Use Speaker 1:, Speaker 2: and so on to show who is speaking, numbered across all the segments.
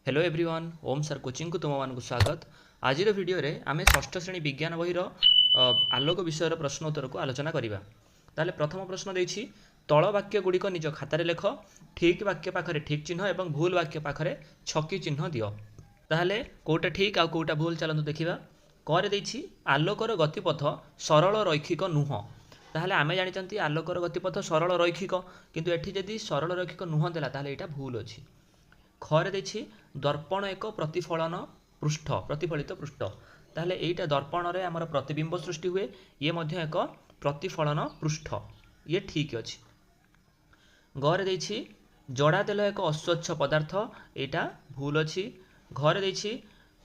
Speaker 1: Hello everyone, Om sir କୋଚିଂକୁ ତୁମମାନଙ୍କୁ ସ୍ୱାଗତ। ଆଜିର ଭିଡ଼ିଓରେ ଆମେ ଷଷ୍ଠ ଶ୍ରେଣୀ ବିଜ୍ଞାନ ବହିର ଆଲୋକ ବିଷୟର ପ୍ରଶ୍ନ ଉତ୍ତରକୁ ଆଲୋଚନା କରିବା। ତାହେଲେ ପ୍ରଥମ ପ୍ରଶ୍ନ ଦେଇଛି, ତଳ ବାକ୍ୟ ଗୁଡ଼ିକ ନିଜ ଖାତାରେ ଲେଖ। ଠିକ୍ ବାକ୍ୟ ପାଖରେ ଠିକ୍ ଚିହ୍ନ ଏବଂ ଭୁଲ ବାକ୍ୟ ପାଖରେ ଛକି ଚିହ୍ନ ଦିଅ। ତାହେଲେ କେଉଁଟା ଠିକ୍ ଆଉ କେଉଁଟା ଭୁଲ, ଚାଲନ୍ତୁ ଦେଖିବା। କରେ ଦେଇଛି, ଆଲୋକର ଗତିପଥ ସରଳ ରୈଖିକ ନୁହଁ। ତାହେଲେ ଆମେ ଜାଣିଛନ୍ତି ଆଲୋକର ଗତିପଥ ସରଳ ରୈଖିକ, କିନ୍ତୁ ଏଠି ଯଦି ସରଳ ରୈଖିକ ନୁହଁ ଦେଲା, ତାହେଲେ ଏଇଟା ଭୁଲ ଅଛି। ଖରେ ଦେଇଛି, ଦର୍ପଣ ଏକ ପ୍ରତିଫଳନ ପୃଷ୍ଠ, ପ୍ରତିଫଳିତ ପୃଷ୍ଠ। ତାହେଲେ ଏଇଟା ଦର୍ପଣରେ ଆମର ପ୍ରତିବିମ୍ବ ସୃଷ୍ଟି ହୁଏ, ଇଏ ମଧ୍ୟ ଏକ ପ୍ରତିଫଳନ ପୃଷ୍ଠ, ଇଏ ଠିକ୍ ଅଛି। ଗରେ ଦେଇଛି, ଜଡ଼ା ତେଲ ଏକ ଅସ୍ୱଚ୍ଛ ପଦାର୍ଥ, ଏଇଟା ଭୁଲ ଅଛି। ଘରେ ଦେଇଛି,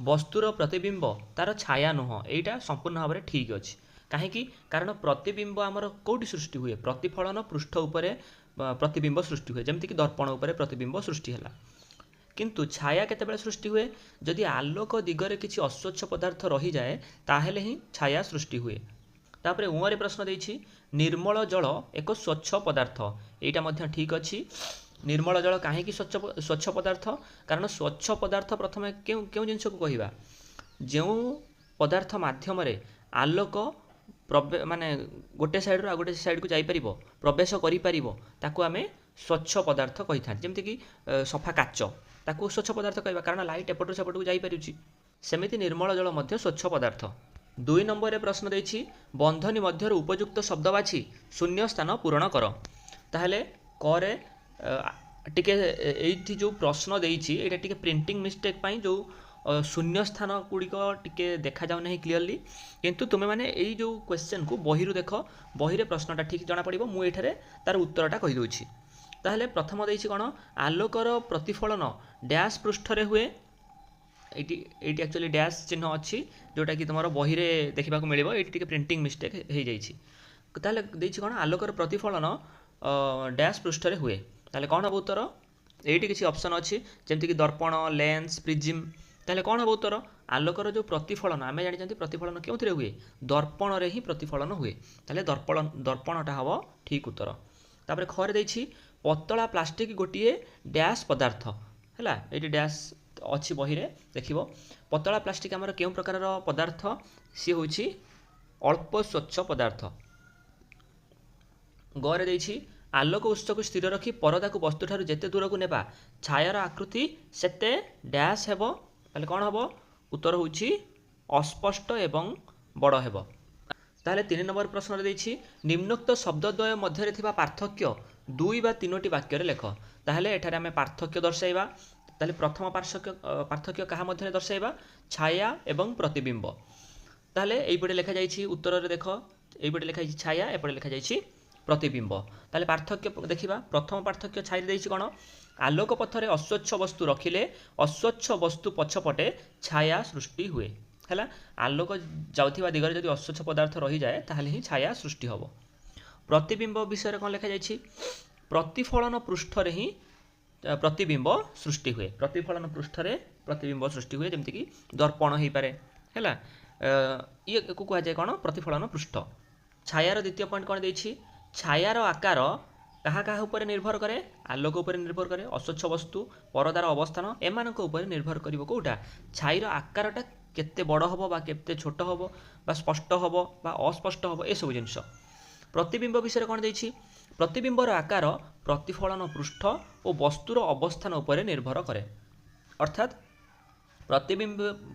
Speaker 1: ବସ୍ତୁର ପ୍ରତିବିମ୍ବ ତାର ଛାୟା ନୁହଁ, ଏଇଟା ସମ୍ପୂର୍ଣ୍ଣ ଭାବରେ ଠିକ୍ ଅଛି। କାହିଁକି? କାରଣ ପ୍ରତିବିମ୍ବ ଆମର କେଉଁଠି ସୃଷ୍ଟି ହୁଏ? ପ୍ରତିଫଳନ ପୃଷ୍ଠ ଉପରେ ପ୍ରତିବିମ୍ବ ସୃଷ୍ଟି ହୁଏ, ଯେମିତିକି ଦର୍ପଣ ଉପରେ ପ୍ରତିବିମ୍ବ ସୃଷ୍ଟି ହେଲା। କିନ୍ତୁ ଛାୟା କେତେବେଳେ ସୃଷ୍ଟି ହୁଏ? ଯଦି ଆଲୋକ ଦିଗରେ କିଛି ଅସ୍ୱଚ୍ଛ ପଦାର୍ଥ ରହିଯାଏ, ତାହେଲେ ହିଁ ଛାୟା ସୃଷ୍ଟି ହୁଏ। ତାପରେ ଉଁରେ ପ୍ରଶ୍ନ ଦେଇଛି, ନିର୍ମଳ ଜଳ ଏକ ସ୍ୱଚ୍ଛ ପଦାର୍ଥ, ଏଇଟା ମଧ୍ୟ ଠିକ୍ ଅଛି। ନିର୍ମଳ ଜଳ କାହିଁକି ସ୍ୱଚ୍ଛ ପଦାର୍ଥ? କାରଣ ସ୍ୱଚ୍ଛ ପଦାର୍ଥ ପ୍ରଥମେ କେଉଁ କେଉଁ ଜିନିଷକୁ କହିବା? ଯେଉଁ ପଦାର୍ଥ ମାଧ୍ୟମରେ ଆଲୋକ ମାନେ ଗୋଟେ ସାଇଡ଼ରୁ ଆଉ ଗୋଟେ ସାଇଡ଼କୁ ଯାଇପାରିବ, ପ୍ରବେଶ କରିପାରିବ, ତାକୁ ଆମେ ସ୍ୱଚ୍ଛ ପଦାର୍ଥ କହିଥାନ୍ତି। ଯେମିତିକି ସଫା କାଚ, ତାକୁ ସ୍ୱଚ୍ଛ ପଦାର୍ଥ କହିବା, କାରଣ ଲାଇଟ୍ ଏପଟରୁ ସେପଟକୁ ଯାଇପାରୁଛି। ସେମିତି ନିର୍ମଳ ଜଳ ମଧ୍ୟ ସ୍ୱଚ୍ଛ ପଦାର୍ଥ। 2 ନମ୍ବରରେ ପ୍ରଶ୍ନ ଦେଇଛି, ବନ୍ଧନୀ ମଧ୍ୟରୁ ଉପଯୁକ୍ତ ଶବ୍ଦ ବାଛି ଶୂନ୍ୟ ସ୍ଥାନ ପୂରଣ କର। ତାହେଲେ କରେ ଟିକେ ଏଇଠି ଯେଉଁ ପ୍ରଶ୍ନ ଦେଇଛି, ଏଇଟା ଟିକେ ପ୍ରିଣ୍ଟିଂ ମିଷ୍ଟେକ୍ ପାଇଁ ଯେଉଁ ଶୂନ୍ୟ ସ୍ଥାନ ଗୁଡ଼ିକ ଟିକେ ଦେଖାଯାଉ ନାହିଁ କ୍ଲିଅରଲି, କିନ୍ତୁ ତୁମେମାନେ ଏଇ ଯେଉଁ କ୍ୱେଶ୍ଚନ୍କୁ ବହିରୁ ଦେଖ, ବହିରେ ପ୍ରଶ୍ନଟା ଠିକ୍ ଜଣାପଡ଼ିବ। ମୁଁ ଏଠାରେ ତାର ଉତ୍ତରଟା କହିଦେଉଛି। ତାହେଲେ ପ୍ରଥମ ଦେଇଛି କ'ଣ? ଆଲୋକର ପ୍ରତିଫଳନ ଡ୍ୟାସ୍ ପୃଷ୍ଠରେ ହୁଏ। ଏଇଠି ଆକ୍ଚୁଆଲି ଡ୍ୟାସ୍ ଚିହ୍ନ ଅଛି, ଯେଉଁଟାକି ତୁମର ବହିରେ ଦେଖିବାକୁ ମିଳିବ। ଏଇଠି ଟିକେ ପ୍ରିଣ୍ଟିଂ ମିଷ୍ଟେକ୍ ହେଇଯାଇଛି। ତାହେଲେ ଦେଇଛି କ'ଣ? ଆଲୋକର ପ୍ରତିଫଳନ ଡ୍ୟାସ୍ ପୃଷ୍ଠରେ ହୁଏ। ତାହେଲେ କ'ଣ ହେବ ଉତ୍ତର? ଏଇଠି କିଛି ଅପସନ୍ ଅଛି, ଯେମିତିକି ଦର୍ପଣ, ଲେନ୍ସ, ପ୍ରିଜିମ୍। ତାହେଲେ କ'ଣ ହେବ ଉତ୍ତର? ଆଲୋକର ଯେଉଁ ପ୍ରତିଫଳନ, ଆମେ ଜାଣିଛନ୍ତି ପ୍ରତିଫଳନ କେଉଁଥିରେ ହୁଏ? ଦର୍ପଣରେ ହିଁ ପ୍ରତିଫଳନ ହୁଏ। ତାହେଲେ ଦର୍ପଣଟା ହେବ ଠିକ୍ ଉତ୍ତର। ତାପରେ ଖରେ ଦେଇଛି, ପତଳା ପ୍ଲାଷ୍ଟିକ୍ ଗୋଟିଏ ଡ୍ୟାସ୍ ପଦାର୍ଥ। ହେଲା, ଏଇଠି ଡ୍ୟାସ୍ ଅଛି, ବହିରେ ଦେଖିବ। ପତଳା ପ୍ଲାଷ୍ଟିକ୍ ଆମର କେଉଁ ପ୍ରକାରର ପଦାର୍ଥ? ସିଏ ହେଉଛି ଅଳ୍ପ ସ୍ୱଚ୍ଛ ପଦାର୍ଥ। ଗରେ ଦେଇଛି, ଆଲୋକ ଉତ୍ସକୁ ସ୍ଥିର ରଖି ପରଦାକୁ ବସ୍ତୁଠାରୁ ଯେତେ ଦୂରକୁ ନେବା, ଛାୟାର ଆକୃତି ସେତେ ଡ୍ୟାସ୍ ହେବ। ତାହେଲେ କ'ଣ ହେବ ଉତ୍ତର? ହେଉଛି ଅସ୍ପଷ୍ଟ ଏବଂ ବଡ଼ ହେବ। ତାହେଲେ 3 ନମ୍ବର ପ୍ରଶ୍ନରେ ଦେଇଛି, ନିମ୍ନୋକ୍ତ ଶବ୍ଦଦ୍ୱୟ ମଧ୍ୟରେ ଥିବା ପାର୍ଥକ୍ୟ 2 ବା 3ଟି ବାକ୍ୟରେ ଲେଖ। ତାହେଲେ ଏଠାରେ ଆମେ ପାର୍ଥକ୍ୟ ଦର୍ଶାଇବା। ତାହେଲେ ପ୍ରଥମ ପାର୍ଥକ୍ୟ କାହା ମଧ୍ୟରେ ଦର୍ଶାଇବା? ଛାୟା ଏବଂ ପ୍ରତିବିମ୍ବ। ତାହେଲେ ଏଇପଟେ ଲେଖାଯାଇଛି ଉତ୍ତରରେ ଦେଖ, ଏଇପଟେ ଲେଖାଯାଇଛି ଛାୟା, ଏପଟେ ଲେଖାଯାଇଛି ପ୍ରତିବିମ୍ବ। ତାହେଲେ ପାର୍ଥକ୍ୟ ଦେଖିବା। ପ୍ରଥମ ପାର୍ଥକ୍ୟ ଛାଇ ଦେଇଛି କ'ଣ? ଆଲୋକ ପଥରେ ଅସ୍ୱଚ୍ଛ ବସ୍ତୁ ରଖିଲେ ଅସ୍ୱଚ୍ଛ ବସ୍ତୁ ପଛପଟେ ଛାୟା ସୃଷ୍ଟି ହୁଏ। ହେଲା, ଆଲୋକ ଯାଉଥିବା ଦିଗରେ ଯଦି ଅସ୍ୱଚ୍ଛ ପଦାର୍ଥ ରହିଯାଏ, ତାହେଲେ ହିଁ ଛାୟା ସୃଷ୍ଟି ହେବ। ପ୍ରତିବିମ୍ବ ବିଷୟରେ କ'ଣ ଲେଖାଯାଇଛି? ପ୍ରତିଫଳନ ପୃଷ୍ଠରେ ହିଁ ପ୍ରତିବିମ୍ବ ସୃଷ୍ଟି ହୁଏ। ପ୍ରତିଫଳନ ପୃଷ୍ଠରେ ପ୍ରତିବିମ୍ବ ସୃଷ୍ଟି ହୁଏ, ଯେମିତିକି ଦର୍ପଣ ହେଇପାରେ। ହେଲା, ଇଏକୁ କୁହାଯାଏ କ'ଣ? ପ୍ରତିଫଳନ ପୃଷ୍ଠ। ଛାୟାର ଦ୍ୱିତୀୟ ପଏଣ୍ଟ କ'ଣ ଦେଇଛି? ଛାୟାର ଆକାର କାହା କାହା ଉପରେ ନିର୍ଭର କରେ? ଆଲୋକ ଉପରେ ନିର୍ଭର କରେ, ଅସ୍ୱଚ୍ଛ ବସ୍ତୁ, ପରଦାର ଅବସ୍ଥାନ, ଏମାନଙ୍କ ଉପରେ ନିର୍ଭର କରିବ। କେଉଁଟା? ଛାଇର ଆକାରଟା କେତେ ବଡ଼ ହେବ ବା କେତେ ଛୋଟ ହେବ ବା ସ୍ପଷ୍ଟ ହେବ ବା ଅସ୍ପଷ୍ଟ ହେବ, ଏସବୁ ଜିନିଷ। ପ୍ରତିବିମ୍ବ ବିଷୟରେ କ'ଣ ଦେଇଛି? ପ୍ରତିବିମ୍ବର ଆକାର ପ୍ରତିଫଳନ ପୃଷ୍ଠ ଓ ବସ୍ତୁର ଅବସ୍ଥାନ ଉପରେ ନିର୍ଭର କରେ। ଅର୍ଥାତ୍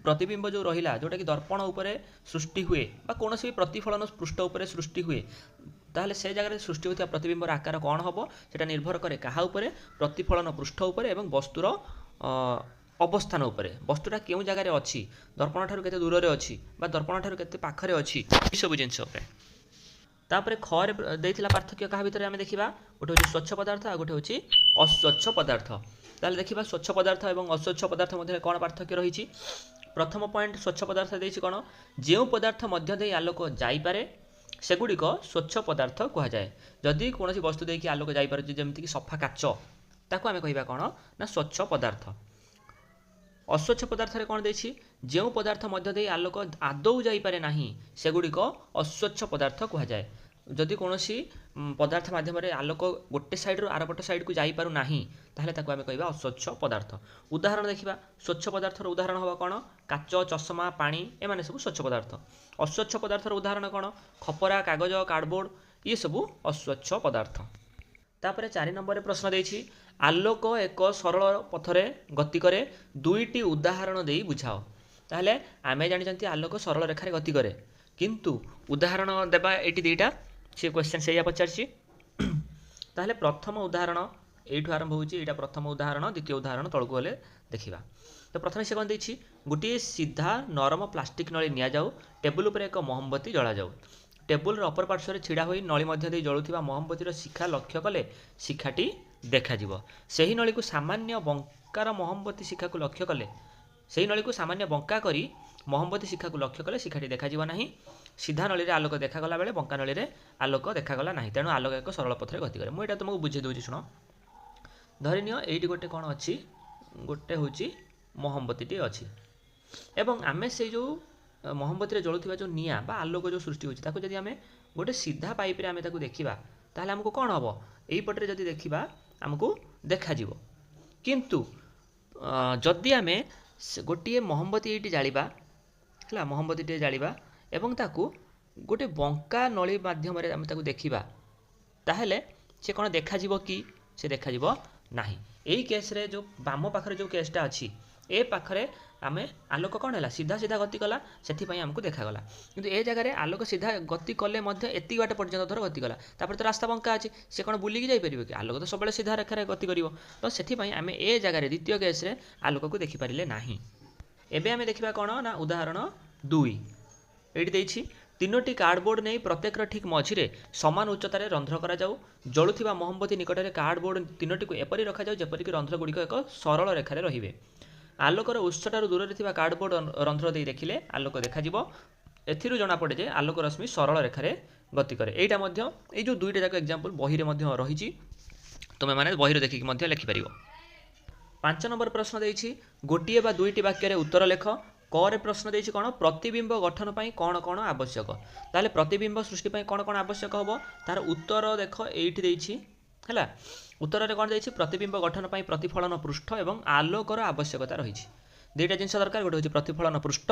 Speaker 1: ପ୍ରତିବିମ୍ବ ଯେଉଁ ରହିଲା, ଯେଉଁଟାକି ଦର୍ପଣ ଉପରେ ସୃଷ୍ଟି ହୁଏ ବା କୌଣସି ବି ପ୍ରତିଫଳନ ପୃଷ୍ଠ ଉପରେ ସୃଷ୍ଟି ହୁଏ, ତାହେଲେ ସେ ଜାଗାରେ ସୃଷ୍ଟି ହେଉଥିବା ପ୍ରତିବିମ୍ବର ଆକାର କ'ଣ ହେବ, ସେଇଟା ନିର୍ଭର କରେ କାହା ଉପରେ? ପ୍ରତିଫଳନ ପୃଷ୍ଠ ଉପରେ ଏବଂ ବସ୍ତୁର ଅବସ୍ଥାନ ଉପରେ। ବସ୍ତୁଟା କେଉଁ ଜାଗାରେ ଅଛି, ଦର୍ପଣ ଠାରୁ କେତେ ଦୂରରେ ଅଛି ବା ଦର୍ପଣ ଠାରୁ କେତେ ପାଖରେ ଅଛି, ଏସବୁ ଜିନିଷ ଉପରେ। ତାପରେ ଖରେ ଦେଇଥିଲା, ପାର୍ଥକ୍ୟ କାହା ଭିତରେ ଆମେ ଦେଖିବା? ଗୋଟେ ହେଉଛି ସ୍ୱଚ୍ଛ ପଦାର୍ଥ ଆଉ ଗୋଟେ ହେଉଛି ଅସ୍ୱଚ୍ଛ ପଦାର୍ଥ। ତାହେଲେ ଦେଖିବା ସ୍ୱଚ୍ଛ ପଦାର୍ଥ ଏବଂ ଅସ୍ୱଚ୍ଛ ପଦାର୍ଥ ମଧ୍ୟରେ କ'ଣ ପାର୍ଥକ୍ୟ ରହିଛି। ପ୍ରଥମ ପଏଣ୍ଟ ସ୍ୱଚ୍ଛ ପଦାର୍ଥ ଦେଇଛି କ'ଣ? ଯେଉଁ ପଦାର୍ଥ ମଧ୍ୟ ଦେଇ ଆଲୋକ ଯାଇପାରେ, ସେଗୁଡ଼ିକ ସ୍ୱଚ୍ଛ ପଦାର୍ଥ କୁହାଯାଏ। ଯଦି କୌଣସି ବସ୍ତୁ ଦେଇକି ଆଲୋକ ଯାଇପାରୁଛି, ଯେମିତିକି ସଫା କାଚ, ତାକୁ ଆମେ କହିବା କ'ଣ ନା ସ୍ୱଚ୍ଛ ପଦାର୍ଥ। ଅସ୍ୱଚ୍ଛ ପଦାର୍ଥରେ କ'ଣ ଦେଇଛି? ଯେଉଁ ପଦାର୍ଥ ମଧ୍ୟ ଦେଇ ଆଲୋକ ଆଦୌ ଯାଇପାରେ ନାହିଁ, ସେଗୁଡ଼ିକ ଅସ୍ୱଚ୍ଛ ପଦାର୍ଥ କୁହାଯାଏ। ଯଦି କୌଣସି ପଦାର୍ଥ ମାଧ୍ୟମରେ ଆଲୋକ ଗୋଟେ ସାଇଡ଼ରୁ ଆରପଟ ସାଇଡ଼କୁ ଯାଇପାରୁନାହିଁ, ତାହେଲେ ତାକୁ ଆମେ କହିବା ଅସ୍ୱଚ୍ଛ ପଦାର୍ଥ। ଉଦାହରଣ ଦେଖିବା। ସ୍ୱଚ୍ଛ ପଦାର୍ଥର ଉଦାହରଣ ହେବ କ'ଣ? କାଚ, ଚଷମା, ପାଣି, ଏମାନେ ସବୁ ସ୍ୱଚ୍ଛ ପଦାର୍ଥ। ଅସ୍ୱଚ୍ଛ ପଦାର୍ଥର ଉଦାହରଣ କ'ଣ? ଖପରା, କାଗଜ, କାର୍ଡ଼ବୋର୍ଡ଼, ଇଏ ସବୁ ଅସ୍ୱଚ୍ଛ ପଦାର୍ଥ। ତାପରେ 4 ନମ୍ବରରେ ପ୍ରଶ୍ନ ଦେଇଛି, ଆଲୋକ ଏକ ସରଳ ପଥରେ ଗତି କରେ, 2ଟି ଉଦାହରଣ ଦେଇ ବୁଝାଅ। ତାହେଲେ ଆମେ ଜାଣିଛନ୍ତି ଆଲୋକ ସରଳ ରେଖାରେ ଗତି କରେ, କିନ୍ତୁ ଉଦାହରଣ ଦେବା ଏଇଠି 2ଟା, ସେ କ୍ୱେଶ୍ଚନ୍ ସେଇଆ ପଚାରିଛି। ତାହେଲେ ପ୍ରଥମ ଉଦାହରଣ ଏଇଠୁ ଆରମ୍ଭ ହେଉଛି, ଏଇଟା ପ୍ରଥମ ଉଦାହରଣ, ଦ୍ୱିତୀୟ ଉଦାହରଣ ତଳକୁ ଗଲେ ଦେଖିବା। ତ ପ୍ରଥମେ ସେ କ'ଣ ଦେଇଛି? ଗୋଟିଏ ସିଧା ନରମ ପ୍ଲାଷ୍ଟିକ୍ ନଳୀ ନିଆଯାଉ, ଟେବୁଲ୍ ଉପରେ ଏକ ମହମବତୀ ଜଳାଯାଉ। ଟେବୁଲର ଅପର ପାର୍ଶ୍ୱରେ ଛିଡ଼ା ହୋଇ ନଳୀ ମଧ୍ୟ ଦେଇ ଜଳୁଥିବା ମହମବତୀର ଶିଖା ଲକ୍ଷ୍ୟ କଲେ ଶିଖାଟି ଦେଖାଯିବ। ସେହି ନଳୀକୁ ସାମାନ୍ୟ ବଙ୍କାର ମହମବତୀ ଶିଖାକୁ ଲକ୍ଷ୍ୟ କଲେ, ସେହି ନଳୀକୁ ସାମାନ୍ୟ ବଙ୍କା କରି ମହମବତୀ ଶିଖାକୁ ଲକ୍ଷ୍ୟ କଲେ ଶିଖାଟି ଦେଖାଯିବ ନାହିଁ। ସିଧା ନଳୀରେ ଆଲୋକ ଦେଖାଗଲା ବେଳେ ବଙ୍କା ନଳୀରେ ଆଲୋକ ଦେଖାଗଲା ନାହିଁ। ତେଣୁ ଆଲୋକ ଏକ ସରଳ ପଥରେ ଗତି କରେ। ମୁଁ ଏଇଟା ତୁମକୁ ବୁଝେଇ ଦେଉଛି, ଶୁଣ। ଧରିନିଅ ଏଇଠି ଗୋଟେ କ'ଣ ଅଛି, ଗୋଟେ ହେଉଛି ମହମବତୀଟି ଅଛି, ଏବଂ ଆମେ ସେଇ ଯେଉଁ ମହମବତୀରେ ଜଳୁଥିବା ଯେଉଁ ନିଆଁ ବା ଆଲୋକ ଯେଉଁ ସୃଷ୍ଟି ହେଉଛି, ତାକୁ ଯଦି ଆମେ ଗୋଟେ ସିଧା ପାଇପ୍ରେ ଆମେ ତାକୁ ଦେଖିବା, ତାହେଲେ ଆମକୁ କ'ଣ ହେବ? ଏଇପଟରେ ଯଦି ଦେଖିବା ଆମକୁ ଦେଖାଯିବ। କିନ୍ତୁ ଯଦି ଆମେ ଗୋଟିଏ ମହମବତୀ ଏଇଠି ଜାଳିବା, ହେଲା, ମହମବତୀଟିଏ ଜାଳିବା ଏବଂ ତାକୁ ଗୋଟେ ବଙ୍କା ନଳୀ ମାଧ୍ୟମରେ ଆମେ ତାକୁ ଦେଖିବା, ତାହେଲେ ସେ କ'ଣ ଦେଖାଯିବ କି? ସେ ଦେଖାଯିବ ନାହିଁ। ଏଇ କେସ୍ରେ ଯେଉଁ ବାମ ପାଖରେ ଯେଉଁ କେସ୍ଟା ଅଛି, ଏ ପାଖରେ ଆମେ ଆଲୋକ କ'ଣ ହେଲା? ସିଧା ସିଧା ଗତି କଲା, ସେଥିପାଇଁ ଆମକୁ ଦେଖାଗଲା। କିନ୍ତୁ ଏ ଜାଗାରେ ଆଲୋକ ସିଧା ଗତି କଲେ ମଧ୍ୟ ଏତିକି ବାଟ ପର୍ଯ୍ୟନ୍ତ ଧର ଗତି କଲା, ତାପରେ ତ ରାସ୍ତା ବଙ୍କା ଅଛି, ସେ କ'ଣ ବୁଲିକି ଯାଇପାରିବ କି? ଆଲୋକ ତ ସବୁବେଳେ ସିଧା ରେଖାରେ ଗତି କରିବ। ତ ସେଥିପାଇଁ ଆମେ ଏ ଜାଗାରେ ଦ୍ୱିତୀୟ କେସ୍ରେ ଆଲୋକକୁ ଦେଖିପାରିଲେ ନାହିଁ। ଏବେ ଆମେ ଦେଖିବା କ'ଣ ନା ଉଦାହରଣ 2। ଏଇଠି ଦେଇଛି, 3ଟି କାର୍ଡ଼ବୋର୍ଡ଼ ନେଇ ପ୍ରତ୍ୟେକର ଠିକ୍ ମଝିରେ ସମାନ ଉଚ୍ଚତାରେ ରନ୍ଧ୍ର କରାଯାଉ। ଜଳୁଥିବା ମହମବତୀ ନିକଟରେ କାର୍ଡ଼ବୋର୍ଡ଼ 3ଟିକୁ ଏପରି ରଖାଯାଉ ଯେପରିକି ରନ୍ଧ୍ରଗୁଡ଼ିକ ଏକ ସରଳ ରେଖାରେ ରହିବେ। ଆଲୋକର ଉତ୍ସଠାରୁ ଦୂରରେ ଥିବା କାର୍ଡ଼ବୋର୍ଡ଼ ରନ୍ଧ୍ର ଦେଇ ଦେଖିଲେ ଆଲୋକ ଦେଖାଯିବ। ଏଥିରୁ ଜଣାପଡ଼େ ଯେ ଆଲୋକ ରଶ୍ମି ସରଳ ରେଖାରେ ଗତି କରେ। ଏଇଟା ମଧ୍ୟ, ଏଇ ଯେଉଁ 2ଟା ଯାକ ଏକ୍ଜାମ୍ପଲ୍ ବହିରେ ମଧ୍ୟ ରହିଛି, ତୁମେମାନେ ବହିରେ ଦେଖିକି ମଧ୍ୟ ଲେଖିପାରିବ। 5 ନମ୍ବର ପ୍ରଶ୍ନ ଦେଇଛି, ଗୋଟିଏ ବା 2ଟି ବାକ୍ୟରେ ଉତ୍ତର ଲେଖ। କରେ ପ୍ରଶ୍ନ ଦେଇଛି କ'ଣ? ପ୍ରତିବିମ୍ବ ଗଠନ ପାଇଁ କ'ଣ କ'ଣ ଆବଶ୍ୟକ? ତାହେଲେ ପ୍ରତିବିମ୍ବ ସୃଷ୍ଟି ପାଇଁ କ'ଣ କ'ଣ ଆବଶ୍ୟକ ହେବ, ତାର ଉତ୍ତର ଦେଖ ଏଇଠି ଦେଇଛି। ହେଲା, ଉତ୍ତରରେ କ'ଣ ଦେଇଛି? ପ୍ରତିବିମ୍ବ ଗଠନ ପାଇଁ ପ୍ରତିଫଳନ ପୃଷ୍ଠ ଏବଂ ଆଲୋକର ଆବଶ୍ୟକତା ରହିଛି। 2ଟା ଜିନିଷ ଦରକାର, ଗୋଟେ ହେଉଛି ପ୍ରତିଫଳନ ପୃଷ୍ଠ।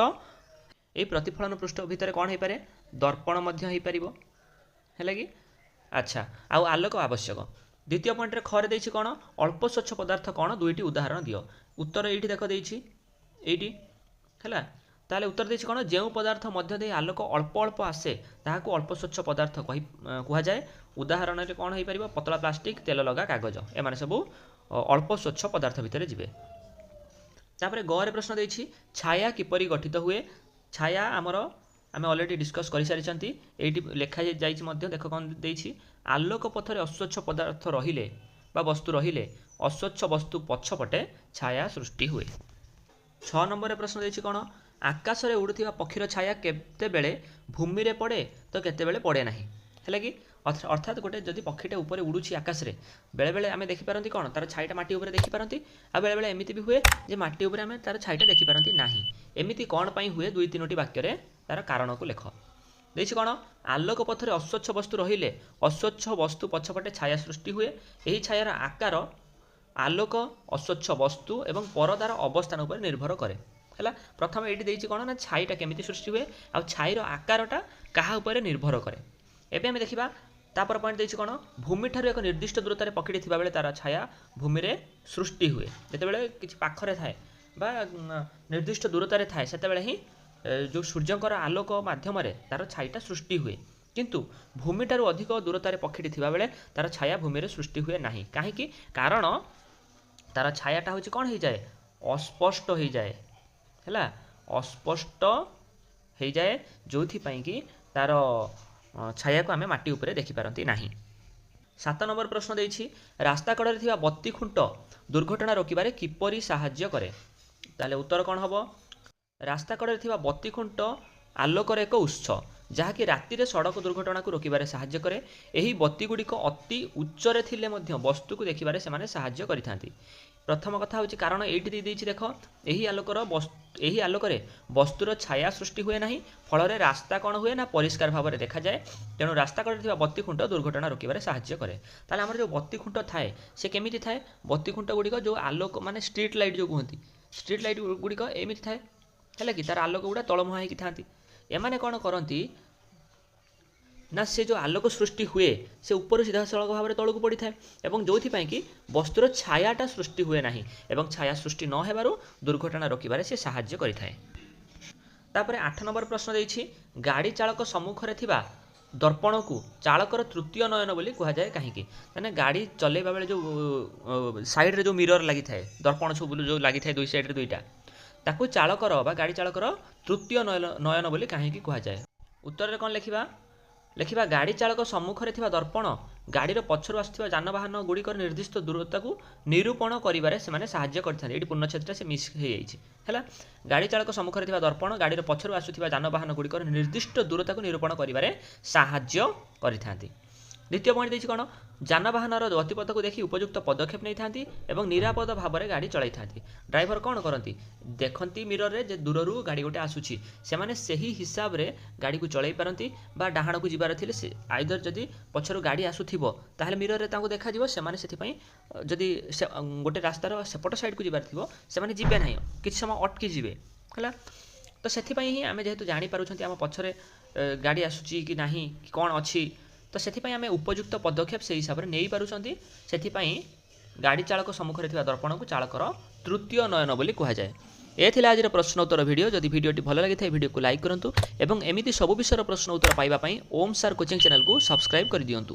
Speaker 1: ଏଇ ପ୍ରତିଫଳନ ପୃଷ୍ଠ ଭିତରେ କ'ଣ ହେଇପାରେ? ଦର୍ପଣ ମଧ୍ୟ ହେଇପାରିବ, ହେଲା କି? ଆଚ୍ଛା, ଆଉ ଆଲୋକ ଆବଶ୍ୟକ। ଦ୍ୱିତୀୟ ପଏଣ୍ଟରେ ଖରେ ଦେଇଛି କ'ଣ? ଅଳ୍ପ ସ୍ୱଚ୍ଛ ପଦାର୍ଥ କ'ଣ, 2ଟି ଉଦାହରଣ ଦିଅ। ଉତ୍ତର ଏଇଠି ଦେଖ ଦେଇଛି ଏଇଠି, ହେଲା। ତାହେଲେ ଉତ୍ତର ଦେଇଛି କ'ଣ? ଯେଉଁ ପଦାର୍ଥ ମଧ୍ୟ ଦେଇ ଆଲୋକ ଅଳ୍ପ ଅଳ୍ପ ଆସେ ତାହାକୁ ଅଳ୍ପ ସ୍ୱଚ୍ଛ ପଦାର୍ଥ କହି କୁହାଯାଏ। ଉଦାହରଣରେ କ'ଣ ହେଇପାରିବ? ପତଳା ପ୍ଲାଷ୍ଟିକ୍, ତେଲ ଲଗା କାଗଜ, ଏମାନେ ସବୁ ଅଳ୍ପ ସ୍ୱଚ୍ଛ ପଦାର୍ଥ ଭିତରେ ଯିବେ। ତାପରେ ଗରେ ପ୍ରଶ୍ନ ଦେଇଛି, ଛାୟା କିପରି ଗଠିତ ହୁଏ? ଛାୟା ଆମର ଆମେ ଅଲରେଡ଼ି ଡିସ୍କସ୍ କରିସାରିଛନ୍ତି, ଏଇଠି ଲେଖା ଯାଇଛି ମଧ୍ୟ। ଦେଖ କ'ଣ ଦେଇଛି? ଆଲୋକ ପଥରେ ଅସ୍ୱଚ୍ଛ ପଦାର୍ଥ ରହିଲେ ବା ବସ୍ତୁ ରହିଲେ ଅସ୍ୱଚ୍ଛ ବସ୍ତୁ ପଛପଟେ ଛାୟା ସୃଷ୍ଟି ହୁଏ। 6 ନମ୍ବରରେ ପ୍ରଶ୍ନ ଦେଇଛି କ'ଣ? ଆକାଶରେ ଉଡ଼ୁଥିବା ପକ୍ଷୀର ଛାୟା କେତେବେଳେ ଭୂମିରେ ପଡ଼େ ତ କେତେବେଳେ ପଡ଼େ ନାହିଁ, ହେଲା କି? ଅର୍ଥାତ୍ ଗୋଟେ ଯଦି ପକ୍ଷୀଟା ଉପରେ ଉଡ଼ୁଛି ଆକାଶରେ, ବେଳେବେଳେ ଆମେ ଦେଖିପାରନ୍ତି କ'ଣ ତାର ଛାଇଟା ମାଟି ଉପରେ ଦେଖିପାରନ୍ତି, ଆଉ ବେଳେବେଳେ ଏମିତି ବି ହୁଏ ଯେ ମାଟି ଉପରେ ଆମେ ତାର ଛାଇଟା ଦେଖିପାରନ୍ତି ନାହିଁ। ଏମିତି କ'ଣ ପାଇଁ ହୁଏ? 2 3ଟି ବାକ୍ୟରେ ତାର କାରଣକୁ ଲେଖ। ଦେଇଛି କ'ଣ? ଆଲୋକ ପଥରେ ଅସ୍ୱଚ୍ଛ ବସ୍ତୁ ରହିଲେ ଅସ୍ୱଚ୍ଛ ବସ୍ତୁ ପଛପଟେ ଛାୟା ସୃଷ୍ଟି ହୁଏ। ଏହି ଛାୟାର ଆକାର ଆଲୋକ, ଅସ୍ୱଚ୍ଛ ବସ୍ତୁ ଏବଂ ପରଦାର ଅବସ୍ଥାନ ଉପରେ ନିର୍ଭର କରେ। ହେଲା, ପ୍ରଥମେ ଏଇଠି ଦେଇଛି କ'ଣ ନା ଛାଇଟା କେମିତି ସୃଷ୍ଟି ହୁଏ ଆଉ ଛାଇର ଆକାରଟା କାହା ଉପରେ ନିର୍ଭର କରେ। ଏବେ ଆମେ ଦେଖିବା ତାପର ପଏଣ୍ଟ ଦେଇଛି କ'ଣ? ଭୂମିଠାରୁ ଏକ ନିର୍ଦ୍ଦିଷ୍ଟ ଦୂରତାରେ ପକ୍ଷୀଟି ଥିବାବେଳେ ତାର ଛାୟା ଭୂମିରେ ସୃଷ୍ଟି ହୁଏ। ଯେତେବେଳେ କିଛି ପାଖରେ ଥାଏ ବା ନିର୍ଦ୍ଦିଷ୍ଟ ଦୂରତାରେ ଥାଏ, ସେତେବେଳେ ହିଁ ଯେଉଁ ସୂର୍ଯ୍ୟଙ୍କର ଆଲୋକ ମାଧ୍ୟମରେ ତାର ଛାଇଟା ସୃଷ୍ଟି ହୁଏ। କିନ୍ତୁ ଭୂମିଠାରୁ ଅଧିକ ଦୂରତାରେ ପକ୍ଷୀଟି ଥିବାବେଳେ ତାର ଛାୟା ଭୂମିରେ ସୃଷ୍ଟି ହୁଏ ନାହିଁ। କାହିଁକି? କାରଣ ତାର ଛାୟାଟା ହେଉଛି କ'ଣ ହେଇଯାଏ? ଅସ୍ପଷ୍ଟ ହେଇଯାଏ, ହେଲା, ଅସ୍ପଷ୍ଟ ହେଇଯାଏ, ଯେଉଁଥିପାଇଁ କି ତାର ଛାୟାକୁ ଆମେ ମାଟି ଉପରେ ଦେଖିପାରନ୍ତି ନାହିଁ। 7 ନମ୍ବର ପ୍ରଶ୍ନ ଦେଇଛି, ରାସ୍ତା କଡ଼ରେ ଥିବା ବତି ଖୁଣ୍ଟ ଦୁର୍ଘଟଣା ରୋକିବାରେ କିପରି ସାହାଯ୍ୟ କରେ? ତାହେଲେ ଉତ୍ତର କ'ଣ ହେବ? ରାସ୍ତା କଡ଼ରେ ଥିବା ବତି ଖୁଣ୍ଟ ଆଲୋକର ଏକ ଉତ୍ସ, ଯାହାକି ରାତିରେ ସଡ଼କ ଦୁର୍ଘଟଣାକୁ ରୋକିବାରେ ସାହାଯ୍ୟ କରେ। ଏହି ବତିଗୁଡ଼ିକ ଅତି ଉଚ୍ଚରେ ଥିଲେ ମଧ୍ୟ ବସ୍ତୁକୁ ଦେଖିବାରେ ସେମାନେ ସାହାଯ୍ୟ କରିଥାନ୍ତି। ପ୍ରଥମ କଥା ହେଉଛି କାରଣ ଏଇଠି ଦେଇଦେଇଛି ଦେଖ, ଏହି ଆଲୋକର ଏହି ଆଲୋକରେ ବସ୍ତୁର ଛାୟା ସୃଷ୍ଟି ହୁଏ ନାହିଁ, ଫଳରେ ରାସ୍ତା କ'ଣ ହୁଏ ନା ପରିଷ୍କାର ଭାବରେ ଦେଖାଯାଏ। ତେଣୁ ରାସ୍ତା କଡ଼ରେ ଥିବା ବତି ଖୁଣ୍ଟ ଦୁର୍ଘଟଣା ରୋକିବାରେ ସାହାଯ୍ୟ କରେ। ତାହେଲେ ଆମର ଯେଉଁ ବତି ଖୁଣ୍ଟ ଥାଏ ସେ କେମିତି ଥାଏ? ବତି ଖୁଣ୍ଟ ଗୁଡ଼ିକ ଯେଉଁ ଆଲୋକ ମାନେ ଷ୍ଟ୍ରିଟ୍ ଲାଇଟ୍ ଯେଉଁ କୁହନ୍ତି, ଷ୍ଟ୍ରିଟ୍ ଲାଇଟ୍ ଗୁଡ଼ିକ ଏମିତି ଥାଏ, ହେଲା କି ତାର ଆଲୋକ ଗୁଡ଼ା ତଳମୁହାଁ ହେଇକି ଥାନ୍ତି। ଏମାନେ କ'ଣ କରନ୍ତି ନା ସେ ଯେଉଁ ଆଲୋକ ସୃଷ୍ଟି ହୁଏ ସେ ଉପରୁ ସିଧାସଳଖ ଭାବରେ ତଳକୁ ପଡ଼ିଥାଏ, ଏବଂ ଯେଉଁଥିପାଇଁ କି ବସ୍ତୁର ଛାୟାଟା ସୃଷ୍ଟି ହୁଏ ନାହିଁ, ଏବଂ ଛାୟା ସୃଷ୍ଟି ନ ହେବାରୁ ଦୁର୍ଘଟଣା ରୋକିବାରେ ସେ ସାହାଯ୍ୟ କରିଥାଏ। ତାପରେ 8 ନମ୍ବର ପ୍ରଶ୍ନ ଦେଇଛି, ଗାଡ଼ି ଚାଳକ ସମ୍ମୁଖରେ ଥିବା ଦର୍ପଣକୁ ଚାଳକର ତୃତୀୟ ନୟନ ବୋଲି କୁହାଯାଏ କାହିଁକି? ମାନେ ଗାଡ଼ି ଚଲେଇବା ବେଳେ ଯେଉଁ ସାଇଡ଼୍ରେ ଯେଉଁ ମିରର ଲାଗିଥାଏ, ଦର୍ପଣ ସବୁ ଯେଉଁ ଲାଗିଥାଏ ଦୁଇ ସାଇଡ଼୍ରେ ଦୁଇଟା, ତାକୁ ଚାଳକର ବା ଗାଡ଼ି ଚାଳକର ତୃତୀୟ ନୟନ ବୋଲି କାହିଁକି କୁହାଯାଏ? ଉତ୍ତରରେ କ'ଣ ଲେଖିବା? ଲେଖିବା ଗାଡ଼ି ଚାଳକ ସମ୍ମୁଖରେ ଥିବା ଦର୍ପଣ ଗାଡ଼ିର ପଛରୁ ଆସୁଥିବା ଯାନବାହନ ଗୁଡ଼ିକର ନିର୍ଦ୍ଦିଷ୍ଟ ଦୂରତାକୁ ନିରୂପଣ କରିବାରେ ସେମାନେ ସାହାଯ୍ୟ କରିଥାନ୍ତି। ଏଇଠି ପୂର୍ଣ୍ଣଚ୍ଛେଦଟା ସେ ମିସ୍ ହେଇଯାଇଛି। ହେଲା, ଗାଡ଼ି ଚାଳକ ସମ୍ମୁଖରେ ଥିବା ଦର୍ପଣ ଗାଡ଼ିର ପଛରୁ ଆସୁଥିବା ଯାନବାହନ ଗୁଡ଼ିକର ନିର୍ଦ୍ଦିଷ୍ଟ ଦୂରତାକୁ ନିରୂପଣ କରିବାରେ ସାହାଯ୍ୟ କରିଥାନ୍ତି। ଦ୍ୱିତୀୟ ପଏଣ୍ଟ ଦେଇଛି କ'ଣ? ଯାନବାହନର ଗତିପଥକୁ ଦେଖି ଉପଯୁକ୍ତ ପଦକ୍ଷେପ ନେଇଥାନ୍ତି ଏବଂ ନିରାପଦ ଭାବରେ ଗାଡ଼ି ଚଳାଇଥାନ୍ତି। ଡ୍ରାଇଭର କ'ଣ କରନ୍ତି? ଦେଖନ୍ତି ମିରରରେ ଯେ ଦୂରରୁ ଗାଡ଼ି ଗୋଟେ ଆସୁଛି, ସେମାନେ ସେହି ହିସାବରେ ଗାଡ଼ିକୁ ଚଳାଇ ପାରନ୍ତି, ବା ଡାହାଣକୁ ଯିବାର ଥିଲେ ସେ ଆଇଦର ଯଦି ପଛରୁ ଗାଡ଼ି ଆସୁଥିବ ତାହେଲେ ମିରରରେ ତାଙ୍କୁ ଦେଖାଯିବ, ସେମାନେ ସେଥିପାଇଁ ଯଦି ସେ ଗୋଟେ ରାସ୍ତାର ସେପଟ ସାଇଡ଼କୁ ଯିବାର ଥିବ ସେମାନେ ଯିବେ ନାହିଁ, କିଛି ସମୟ ଅଟକି ଯିବେ। ହେଲା, ତ ସେଥିପାଇଁ ହିଁ ଆମେ ଯେହେତୁ ଜାଣିପାରୁଛନ୍ତି ଆମ ପଛରେ ଗାଡ଼ି ଆସୁଛି କି ନାହିଁ କି କ'ଣ ଅଛି, ତ ସେଥିପାଇଁ ଆମେ ଉପଯୁକ୍ତ ପଦକ୍ଷେପ ସେଇ ହିସାବରେ ନେଇପାରୁଛନ୍ତି। ସେଥିପାଇଁ ଗାଡ଼ି ଚାଳକ ସମ୍ମୁଖରେ ଥିବା ଦର୍ପଣକୁ ଚାଳକର ତୃତୀୟ ନୟନ ବୋଲି କୁହାଯାଏ। ଏ ଥିଲା ଆଜିର ପ୍ରଶ୍ନ ଉତ୍ତର ଭିଡ଼ିଓ। ଯଦି ଭିଡ଼ିଓଟି ଭଲ ଲାଗିଥାଏ ଭିଡ଼ିଓକୁ ଲାଇକ୍ କରନ୍ତୁ ଏବଂ ଏମିତି ସବୁ ବିଷୟର ପ୍ରଶ୍ନ ଉତ୍ତର ପାଇବା ପାଇଁ ଓମ୍ ସାର୍ କୋଚିଂ ଚ୍ୟାନେଲକୁ ସବସ୍କ୍ରାଇବ୍ କରିଦିଅନ୍ତୁ।